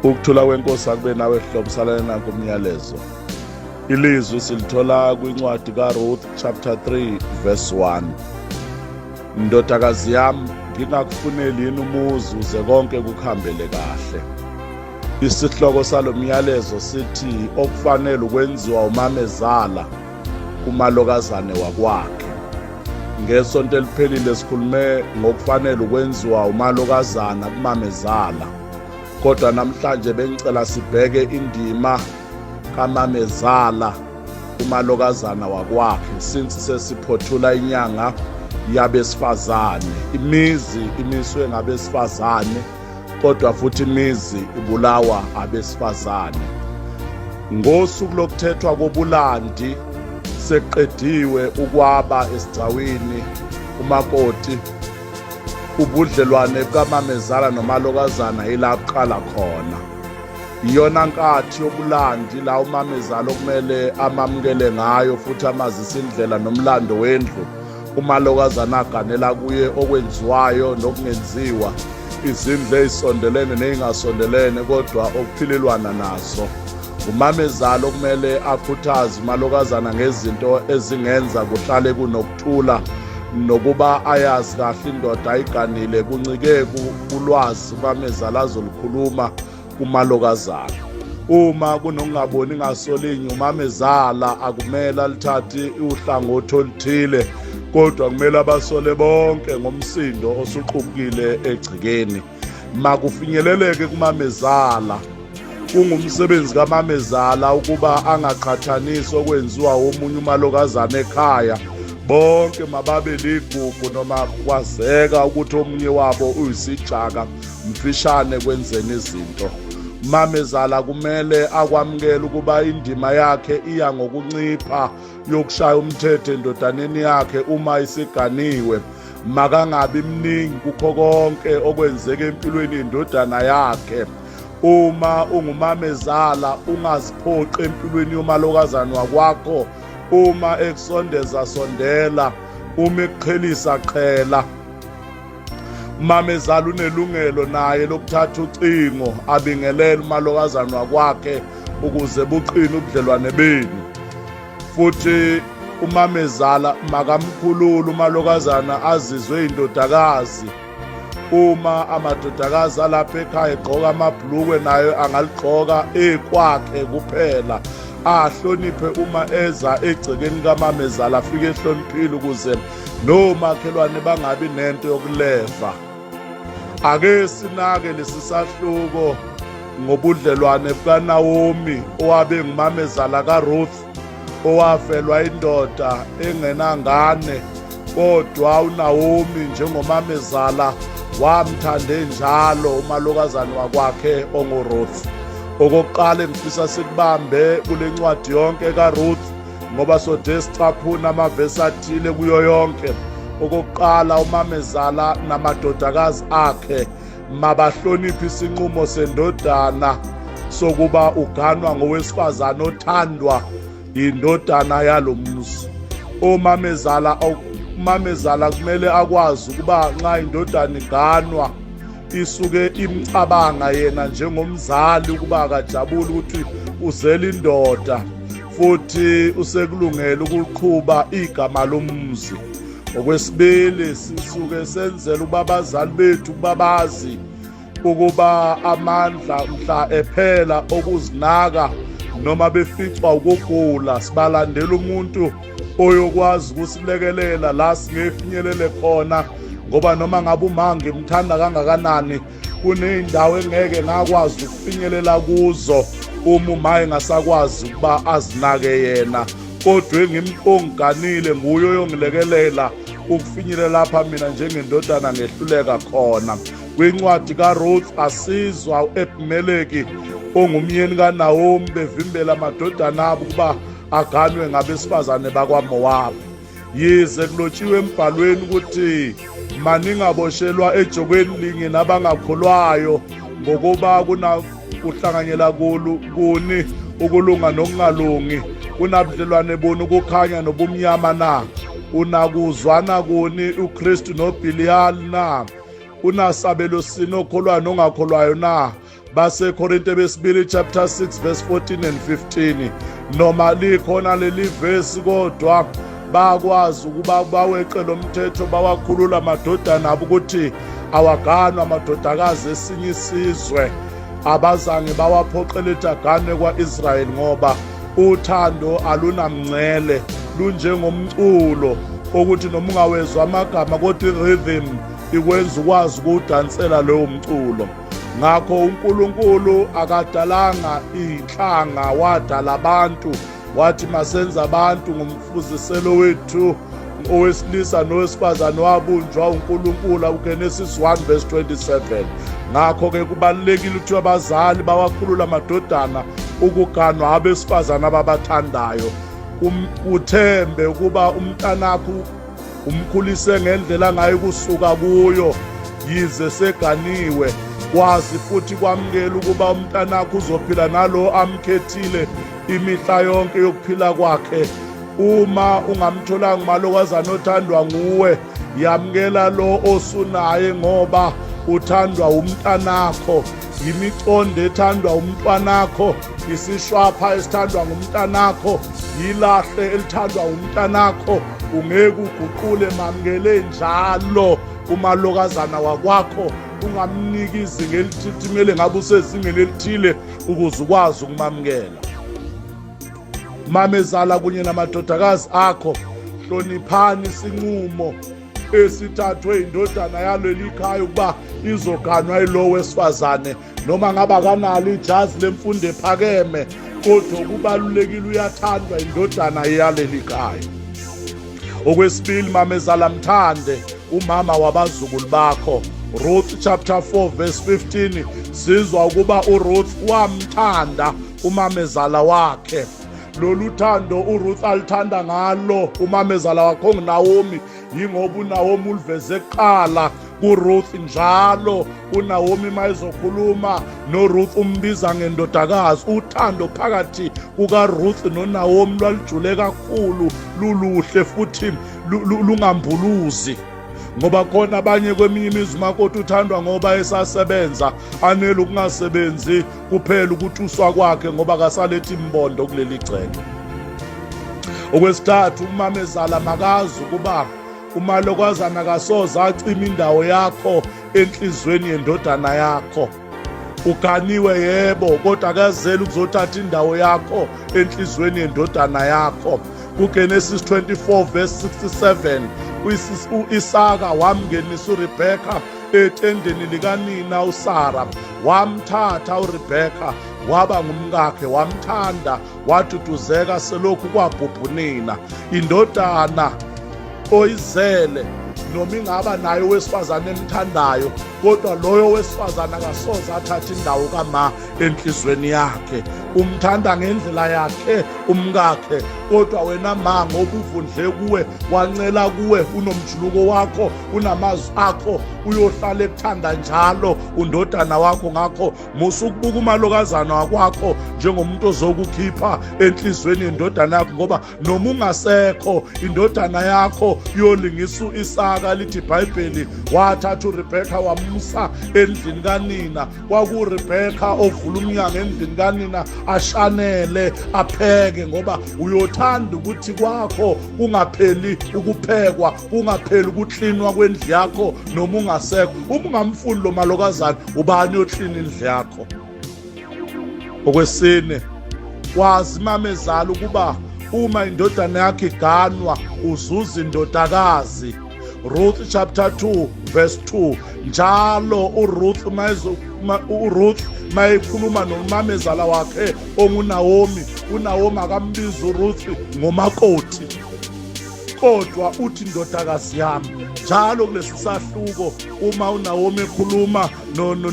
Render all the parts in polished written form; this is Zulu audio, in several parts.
Ukuthula kwenkosi akube nawe hlobo salane nakho umyalezo. Ilizwi silithola kwincwadi kaRuth chapter 3 verse 1. Ndodakazi yami ngingakufuneli yini umuzi uze konke kukuhambele kahle. Isihloko salomyalezo sithi okufanele ukwenziwa umamezala kumalokazane wakwakhe. Ngesonto eliphelile sikhulume ngokufanele ukwenziwa umalokazana kumamezala. Kodwa namhlanje bengicela sibheke indima kamamezala umalokazana wakwakhe since sesiphothula inyanga yabesifazane. Imizi imiswe ngabesifazane kodwa futhi imizi ibulawa abesifazane. Ngosuku lokuthethwa kobulandi seqediwe ukwaba esigcawini umakoti ubudlelwane bukamamezala nomalokazana yila kuqala khona. Iyona nkathi yobulandi la umamezala okumele amamukele ngayo futhi amazise indlela nomlando wendlu umalokazana aganela kuye okwenziwayo nokungenziwa izindlu ezisondelene nezingasondelene kodwa okuphilelwana nazo. Umamezala okumele akhuthaze umalokazana ngezinto ezingenza kuhlale kunokuthula nokuba ayazi kahle indoda ayiganile kuncike kulwazi umamezala azolukhuluma kumalokazana. Uma kunokungaboni ngasolinye umamezala akumele alithathe uhlangothi oluthile kodwa kumele abasole bonke ngomsindo osuqhubukile egcekeni. Makufinyeleleke kumamezala. Kungumsebenzi kamamezala ukuba angaqhathanisi okwenziwa omunye umalokazana ekhaya. Bonke mababe ligugu noma kwazeka ukuthi omunye wabo uyisijaka mfishane kwenzeni izinto. Mamezala kumele akwamukele ukuba indima yakhe iya ngokuncipha yokushaya umthetho endodaneni yakhe uma isiganiwe. Makangabi mningi kukho konke okwenzeka empilweni yendodana yakhe. Uma ungumamezala ungaziphoqi empilweni yomalokazana wakwakho. Uma ekusondeza sondela, uma ekuqhelisa qhela. Umamezala unelungelo naye lokuthatha ucingo abingelele umalokazana wakwakhe ukuze buqine ubudlelwane benu. Futhi umamezala makamkhulule umalokazana azizwe indodakazi. Uma amadodakazi alapha ekhaya egqoka amabhlukwe nayo angaligqoka ekwakhe kuphela. Ahloniphe uma eza egcekeni kamamezala afike ehloniphile ukuze nomakhelwane bangabi nento yokuleva. Ake sinake lesi sahluko ngobudlelwane bukaNawomi owabe ngumamezala kaRuth owafelwa indoda engenangane kodwa uNawomi njengomamezala wamthande njalo umalokazane wakwakhe onguRuth. Okokuqala engifisa sikubambe kule ncwadi yonke kaRuth ngoba sode sicaphuna amavesi athile kuyo yonke. Okokuqala umamezala namadodakazi akhe mabahloniphe isinqumo sendodana sokuba uganwa ngowesifazane othandwa yindodana yalomuzi. Omamezala umamezala kumele akwazi ukuba nxa indodana iganwa isuke imcabanga yena njengomzali ukuba akajabuli ukuthi uzela indoda futhi usekulungela ukuqhuba igama lomzi. Okwesibili sisuke senzela ukuba abazali bethu ukuba bazi ukuba amandla mhla ephela okuzinaka noma beficwa ukugula sibalandela umuntu oyokwazi ukusilekelela la singefinyelele khona ngoba noma ngabe uma ngimthanda kangakanani kuney'ndawo engeke ngakwazi ukufinyelela kuzo uma uma engasakwazi ukuba azinake yena kodwa ongiganile nguye oyongilekelela ukufinyelela lapha mina njengendodana ngehluleka khona. Kwincwadi kaRuth asizwa u-Ebimeleki ongumyeni kaNawomi bevimbela amadodana abo ukuba aganwe ngabesifazane bakwaMowabi. Yize kulotshiwe embhalweni ukuthi maningaboshelwa ejokweni linye nabangakholwayo ngokuba kuhlanganyela kuni ukulunga nokungalungi, kunabudlelwane buni ukukhanya nobumnyama na? Unakuzwana kuni uKristu noBhiliyali na? Unasabelo sini okholwayo nongakholwayo na? baseKorinte besibili chapter 6 verse 14 and 15. Noma likhona leli vesi, kodwa bakwazi ukuba baweqe lo mthetho, bawakhulula amadodana abo ukuthi awaganwa amadodakazi esinye isizwe. Abazange bawaphoqele ukuthi aganwe kwa-Israyeli, ngoba uthando alunamncele, lunjengomculo okuthi noma ungawezwa amagama kodwa i-rhythm ikwenza ukwazi ukuwudansela lowo mculo. Ngakho uNkulunkulu akadalanga iy'nhlanga, wadala abantu, wathi masenze abantu ngomfuziselo wethu, owesilisa nowesifazane wabunjwa uNkulunkulu, uGenesis 1 verse 27. Ngakho-ke kubalulekile ukuthi abazali bawakhulula amadodana ukuganwa abesifazane ababathandayo. Uthembe ukuba umntanakho umkhulise ngendlela ngayo kusuka kuyo, yize seganiwe. Kwazi futhi kwamukela ukuba umntanakho uzophila nalo amkhethile imihla yonke yokuphila kwakhe. Uma ungamtholanga umalokazana othandwa nguwe, yamukela lo osunaye, ngoba uthandwa umntanakho. Yimicondo ethandwa umntwanakho, isishwapha esithandwa ngumntanakho, yilahle elithandwa umntanakho. Ungeke uguqule, mamukele njalo umalokazana wakwakho. Ungamniki izinga elithithi, kumele ngabe usezingeni elithile ukuze ukwazi ukumamukela. Mamezala kunye namadodakazi akho, hloniphani isinqumo esithathwe indodana yaleli khaya ukuba izoganwa yilowo wesifazane, noma ngabe akanalo ijazi lemfundo ephakeme, kodwa kubalulekile uyathandwa indodana yaleli khaya. Okwesibili, mamezala, mthande umama wabazukulu bakho. Ruth chapter 4 verse 15, sizwa ukuba uRuth wamthanda umamezala wakhe. Lolu thando uRuth alithanda ngalo umamezala wakhe onguNaomi, yingoba uNaomi uliveze kuqala kuRuth. Njalo uNaomi mayizokhuluma noRuth umbiza ngendodakazi. Uthando phakathi kukaRuth noNaomi lwalujule kakhulu, luluhle futhi lungambuluzi, ngoba khona abanye kweminye imizi umakoti uthandwa ngoba esasebenza, anele ukungasebenzi kuphela ukutuswa kwakhe ngoba kasalethi imbondo kuleli gceke. Okwesithathu, umamezala makazi ukuba umalokazana akasoze acima indawo yakho enhlizweni yendodana yakho. Uganiwe yebo, kodwa akazeli ukuzothatha indawo yakho enhlizweni yendodana yakho. KuGenesis 24 verse 67, uIsaka wamngenisa uRebheka etendeni likanina uSara, wamthatha uRebheka waba ngumkakhe, wamthanda, waduduzeka selokhu kwabhubhunina. Indodana oyizele noma ingaba naye owesifazane emthandayo, kodwa loyo wesifazane akasoze athathe indawo kama enhlizweni yakhe. Umthanda ngendlela yakhe umkakhe, kodwa wena ma, ngoba uvundle kuwe, wancela kuwe, unomjuluko wakho, unamazwi akho, uyohlala ekuthanda njalo undodana wakho. Ngakho musa ukubuka umalokazana wakwakho njengomuntu ozokukhipha enhlizweni yendodana yakho, ngoba noma ungasekho indodana yakho yolingisa uIsaka. Lithi iBhayibheli wathatha uRebecca wamusa endlini kanina. KwakuRebecca ovula umnyango endlini kanina, ashanele, apheke, ngoba uyothanda ukuthi kwakho kungapheli ukuphekwa, kungapheli ukuklinwa kwendlu yakho noma ungasekho. Uma ungamfuni lo malokazana, ubani yoklina indlu yakho? Okwesine, wazi mamezala ukuba uma indodana yakho iganwa uzuza indodakazi. Ruth chapter 2 verse 2. Njalo uRuth uRuth mayekhuluma nomamezala wakhe onguNaomi, uNaomi akambizi uRuth ngomakoti, kodwa uthi ndodakazi yami. Njalo kulesi sahluko uma uNaomi ekhuluma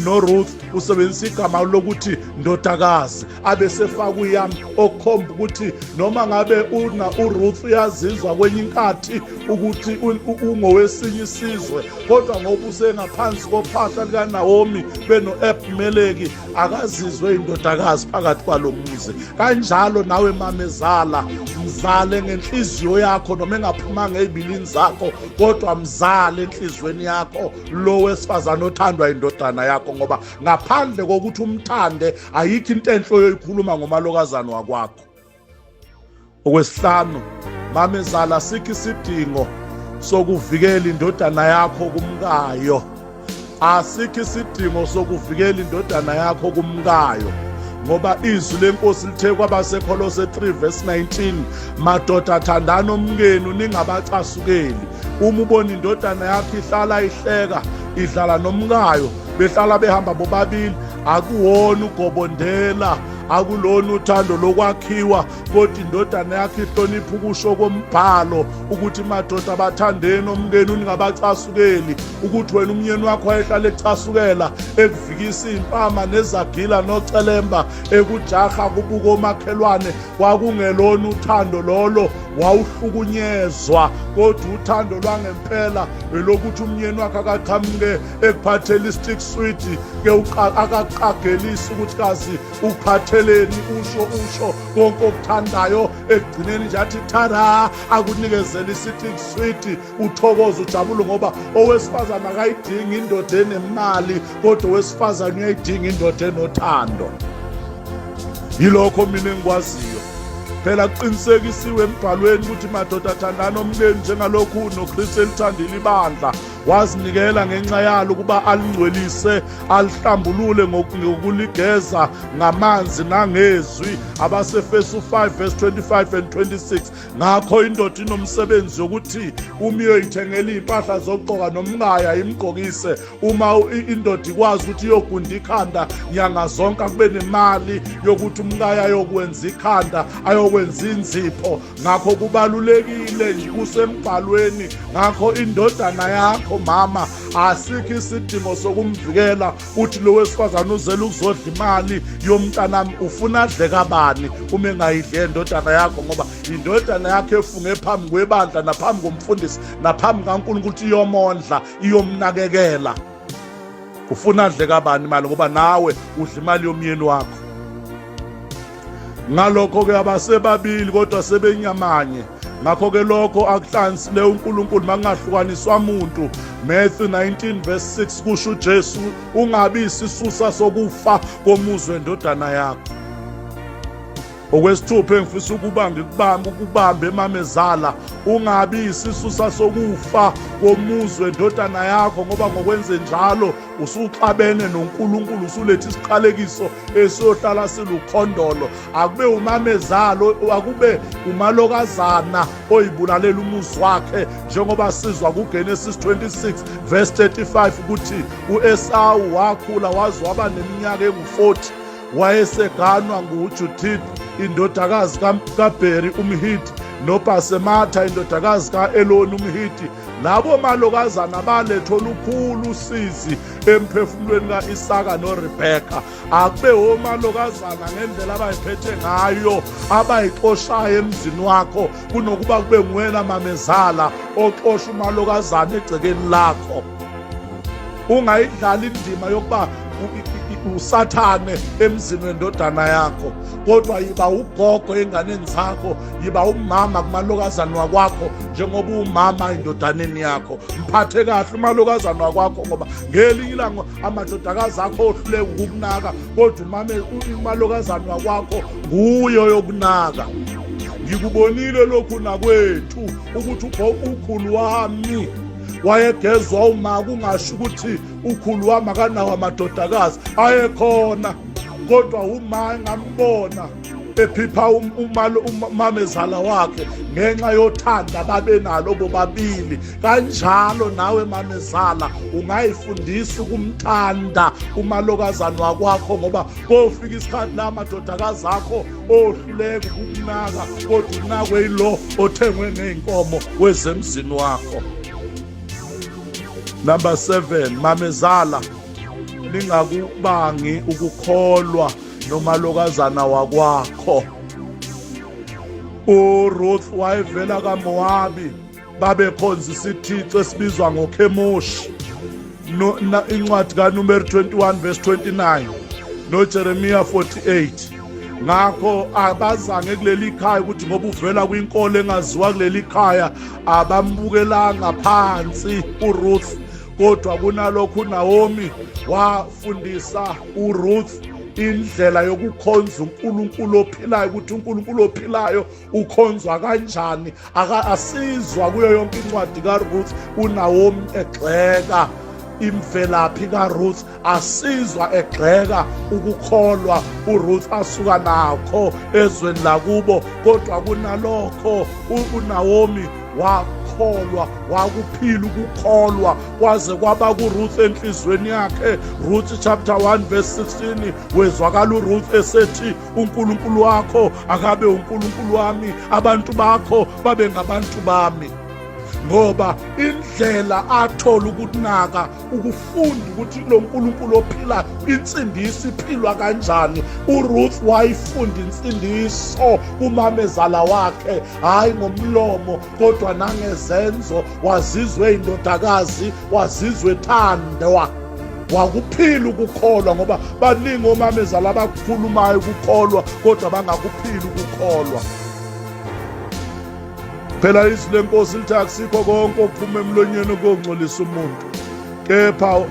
noRuth usebenzisa igama lokuthi ndodakazi, abesefaka uyami, okukhomba ukuthi noma ngabe una uRuth uyazizwa kwenye inkathi ukuthi ungowesinye isizwe, kodwa ngoba usengaphansi kophahla likaNaomi beno-Abimeleki, akazizwe indodakazi phakathi kwalomuzi. Kanjalo nawe mamezala, mzale ngenhliziyo yakho, noma engaphumanga ey'bilini zakho, kodwa mzale enhliziyweni yakho lo wesifazane othandwa indodana. ngendodana yakho, ngoba ngaphandle kokuthi umthande ayikho into enhle oyoyikhuluma ngomalokazana wakwakho. Okwesihlanu, mamezala, sikho isidingo sokuvikela indodana yakho kumkayo. Asikho isidingo sokuvikela indodana yakho kumkayo, ngoba izwi lenkosi lithe kwabaseKolose 3 verse 19, madoda thandani omkenu ningabacasukeli. Uma ubona indodana yakho ihlala ihleka idlala nomkayo, behlala behamba bobabili, akuwona ugobondela, akulona uthando lokwakhiwa, kodwa indodana yakho ihlonipha ukusho kombhalo ukuthi madoda bathandeni omkenu ningabacasukeli. Ukuthi wena umyeni wakho wayehlala ecasukela, ekuvikisa iy'mpama nezagila nocelemba, ekujaha kubuka omakhelwane, kwakungelona uthando lolo, wawuhlukunyezwa. Kodwa uthando lwangempela elokuthi umyeni wakhe akaqhamuke ekuphathela i-stick sweet ke akaqagelisi ukuthi kazi ukuphatheleni, usho usho konke okuthandayo, ekugcineni nje athi thara, akunikezela i-stick sweet, uthokoze ujabule, ngoba owesifazane akayidingi indoda enemali, kodwa owesifazane uyayidinga indoda enothando. Yilokho mina engikwaziyo. Phela kuqinisekisiwe embhalweni ukuthi madoda thandana omkenu njengalokhu noKristu elithandile ibandla, wazinikela ngenxa yalo ukuba alingcwelise, alihlambulule ngokuligeza ngamanzi nangezwi. AbaseFesu 5 verse 25 and 26. Ngakho indoda inomsebenzi yokuthi uma iyoyithengela iy'mpahla zokugqoka nomkaya imgqokise. Uma indoda ikwazi ukuthi iyogunda ikhanda nyanga zonke, akube nemali yokuthi umkaya ayokwenza ikhanda, ayokwenza inzipho. Ngakho kubalulekile nje, kusembhalweni. Ngakho indodana yakho mama, asikho isidingo sokumvikela uthi lo wesifazane uzele ukuzodla imali yomntanami. Ufuna adle kabani uma engayidli endodana yakho? Ngoba indodana yakho efunge phambi kwebandla naphambi komfundisi naphambi kaNkulunkulu ukuthi iyomondla, iyomnakekela, ufuna adle kabani imali? Ngoba nawe udla imali yomyeni wakho. Ngalokho-ke abasebabili kodwa sebenyamanye. Ngakho-ke lokho akuhlanganisile uNkulunkulu makungahlukaniswa muntu. Matthew 19 verse 6, kusho uJesu, ungabi isisusa sokufa komuzi wendodana yakho. Okwesithupha engifisa ukuba ngikubambe ukubambe emamezala, ungabi isisusa sokufa komuzi wendodana yakho, ngoba ngokwenze njalo usuxabene noNkulunkulu, usuletha isiqalekiso esiyohlala silukhondolo. Akube umamezalo, akube umalokazana oyibulalela umuzi wakhe, njengoba sizwa kuGenesis 26 verse 35 ukuthi uEsawu wakhula waze waba neminyaka engu-40, wayeseganwa nguJudith indodakazi kaBheri umHiti noBhasematha indodakazi ka-Eloni umHiti. Labo malokazana baletha olukhulu usizi emphefumulweni ka-Isaka noRebheka. Akube omalokazana ngendlela abayiphethe ngayo abayixoshayo emzini wakho, kunokuba kube nguwena mamezala oxosha umalokazana egcekeni lakho. Ungayidlali indima yokuba usathane emzini wendodana yakho, kodwa yiba ugogo enganeni zakho, yiba umama kumalokazana wakwakho njengoba umama endodaneni yakho. Mphathe kahle umalokazana wakwakho, ngoba ngelinye ilanga amadodakazi akho ohluleka ukukunaka, kodwa umama umalokazana wakwakho nguye oyokunaka. Ngikubonile lokhu nakwethu ukuthi ukhulu wami wayegezwa uma, kungasho ukuthi ukhulu wami akanawo amadodakazi, ayekhona, kodwa uma engambona ephipha umamezala wakhe ngenxa yothando ababenalo bobabili. Kanjalo nawe mamezala ungayifundisa ukumthanda umalokazana wakwakho, ngoba kofika isikhathi la amadodakazi akho ohluleka ukukunaka, kodwa unakwe yilo othengwe ngey'nkomo wezemzini wakho. Number 7, mamezala, ningakubangi ukukholwa nomalokazana wakwakho. uRuth wayevela kaMowabi, babekhonza isithixo esibizwa ngoKhemoshi. Incwadi kaNumeri 21 verse 29 noJeremiya 48. Ngakho abazange kuleli khaya ukuthi ngoba uvela kwinkolo engaziwa kuleli khaya, abambukelanga phansi uRuth. Kodwa kunalokhu uNaomi wafundisa uRuth indlela yokukhonza uNkulunkulu ophilayo, ukuthi uNkulunkulu ophilayo ukhonzwa kanjani. Asizwa kuyo yonke incwadi kaRuth uNaomi egxeka imvelaphi kaRuth, asizwa egxeka ukukholwa uRuth asuka nakho ezweni lakubo, kodwa kunalokho uNaomi wakholwa, wakuphila ukukholwa kwaze kwaba kuRuth enhlizweni yakhe. Ruth chapter 1 verse 16, wezwakala uRuth esethi, uNkulunkulu wakho akabe uNkulunkulu wami, abantu bakho babe ngabantu bami. Ngoba indlela athola ukunaka, ukufunda ukuthi lo Nkulunkulu ophila insindiso iphilwa kanjani. uRuth wayifunda insindiso kumamezala wakhe, hayi ngomlomo kodwa nangezenzo. Wazizwe indodakazi, wazizwe ethandwa, wakuphila ukukholwa, ngoba baningi omamezala abakukhulumayo ukukholwa kodwa bangakuphili ukukholwa. Phela izwi lenkosi lithi akusikho konke okuphuma emlonyeni okuyongcolisa umuntu, kepha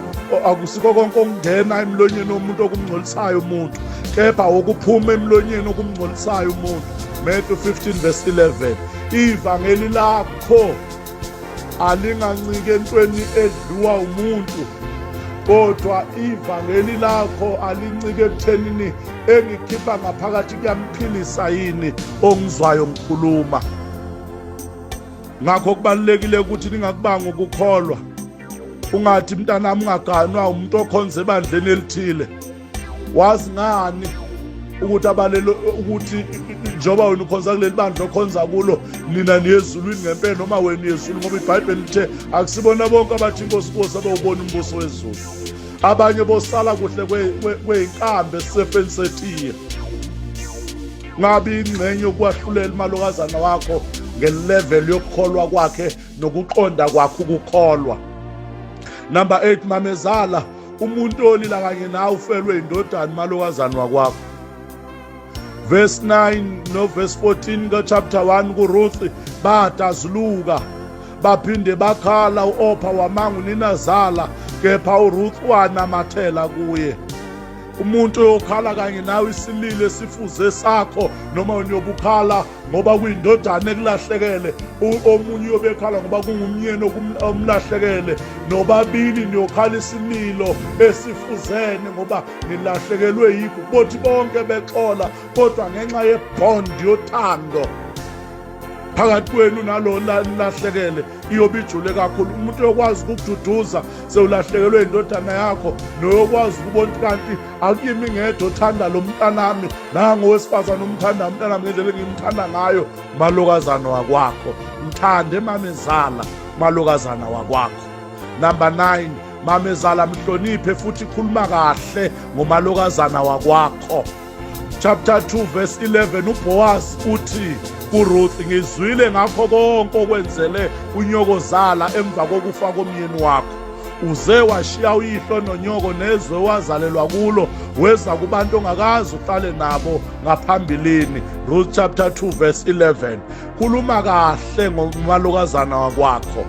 akusikho konke okungena emlonyeni womuntu okumngcolisayo umuntu, kepha okuphuma emlonyeni okumngcolisayo umuntu. Matthew 15 verse 11. Ivangeli lakho alinganciki entweni edliwa umuntu, kodwa ivangeli lakho alincike ekuthenini engikhipha ngaphakathi kuyamphilisa yini ongizwayo ngikhuluma. Ngakho kubalulekile ukuthi ningakubanga ukukholwa. Ungathi mntanami ungaganwa umuntu okhonza ebandleni elithile. Wazi ngani ukuthi abalelo ukuthi njengoba wena ukhonza kuleli bandla okhonza kulo, nina niyezulwini ngempela noma wena uyezulu? Ngoba iBhayibheli lithe akusibona bonke abathi inkosi nkosi abawubona umbuso wezulu. Abanye bosala kuhle kweyinkambi esisefeni sethiye. Ngabe ingxenye yokwahlulela umalokazana wakho ngelevel yokukholwa kwakhe nokuqonda kwakhe ukukholwa. Number 8, mamezala, umuntu olila kanye nawe ufelwe indodana, umalokazana wakwakho. Verse 9 no verse 14 ka chapter 1 kuRuth, badazuluka baphinde bakhala, uOpha wamanga uninazala, kepha uRuth wanamathela kuye. Umuntu oyokhala kanye nawe isililo esifuze sakho, noma uyobukhala ngoba kuyindodana ekulahlekele, omunye uyobekhala ngoba kungumyeni omlahlekele, nobabili niyokhala isimilo esifuzene ngoba nilahlekelwe yikho. Bothi bonke bexola, kodwa ngenxa yebond yothando phakathi kwenu nalo lahlekele iyobe ijule kakhulu. Umuntu uyokwazi ukukududuza sewulahlekelwe indodana yakho, noyokwazi ukubona kanti akuyimi ngedwa othanda lo mntanami, nangowesifazane umthanda umntanami ngendlela engimthanda ngayo. Malokazana wakwakho mthande, mamezala, malokazana wakwakho. Number 9, mamezala, mhloniphe futhi khuluma kahle ngomalokazana wakwakho. Chapter 2 verse 11, uBoaz uthi kuRuth, ngizwile ngakho konke okwenzele unyokozala emva kokufa komyeni wakho. Uze washiya uyihlo nonyoko nezwe wazalelwa kulo, weza kubantu ongakazi uhlale nabo ngaphambilini. Ruth chapter 2 verse 11. Khuluma kahle ngomalokazana wakwakho,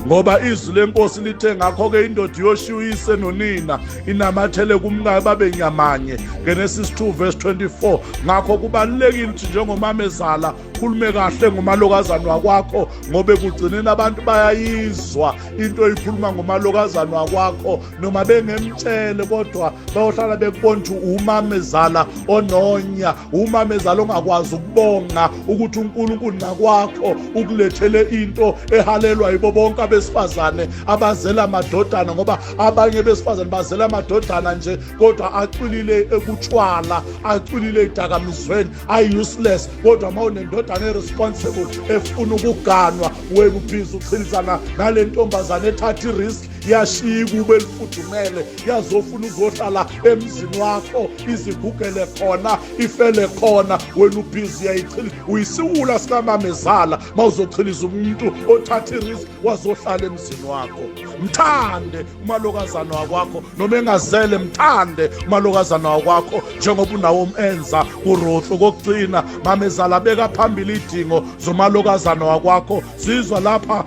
ngoba izwi lenkosi lithe ngakho-ke indoda iyoshiya uyise nonina inamathele kumkayo babe nyamanye. Genesis 2 verse 24. Ngakho kubalulekile ukuthi njengomamezala khulume kahle ngomalokazana wakwakho, ngoba ekugcineni abantu bayayizwa into oyikhuluma ngomalokazana wakwakho, noma bengemtshele, kodwa bayohlala bekubona ukuthi umamezala ononya, umamezala ongakwazi ukubonga ukuthi uNkulunkulu nakwakho ukulethele into ehalelwa yibo bonke abesifazane abazela amadodana. Ngoba abanye besifazane bazela amadodana nje, kodwa acwilile ekutshwala, acwilile edakamizweni, ayi-useless. Kodwa uma unendodana e-responsible efuna ukuganwa, wena ubhizi uchilizana nale ntombazane ethatha i-risk, yashiya ikube elifudumele, yazofuna uzohlala emzini wakho, izigugele khona, ifele khona, wena ubhizi uyayichiliza. Uyisiwula sikamamezala uma uzochiliza umuntu othatha i-risk wazohlala emzini wakho. Mthande umalokazana wakwakho noma engazele, mthande umalokazana wakwakho njengoba unawo enza kuRuth. Okokugcina, mamezala, beka phambili idingo zomalokazana wakwakho. Sizwa lapha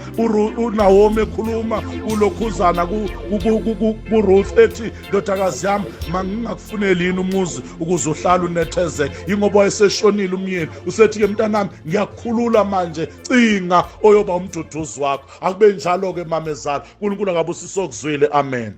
uNawomi ekhuluma kulokhuzana. umalokazana kuRuth ethi, ndodakazi yami, mangingakufuneli yini umuzi ukuze uhlale unethezeke? Yingoba wayeseshonile umyeni. Usethi-ke, mntanami, ngiyakukhulula manje, cinga oyoba umduduzi wakho. Akube njalo-ke, mamezala. UNkulunkulu akabusise okuzwile. Amen.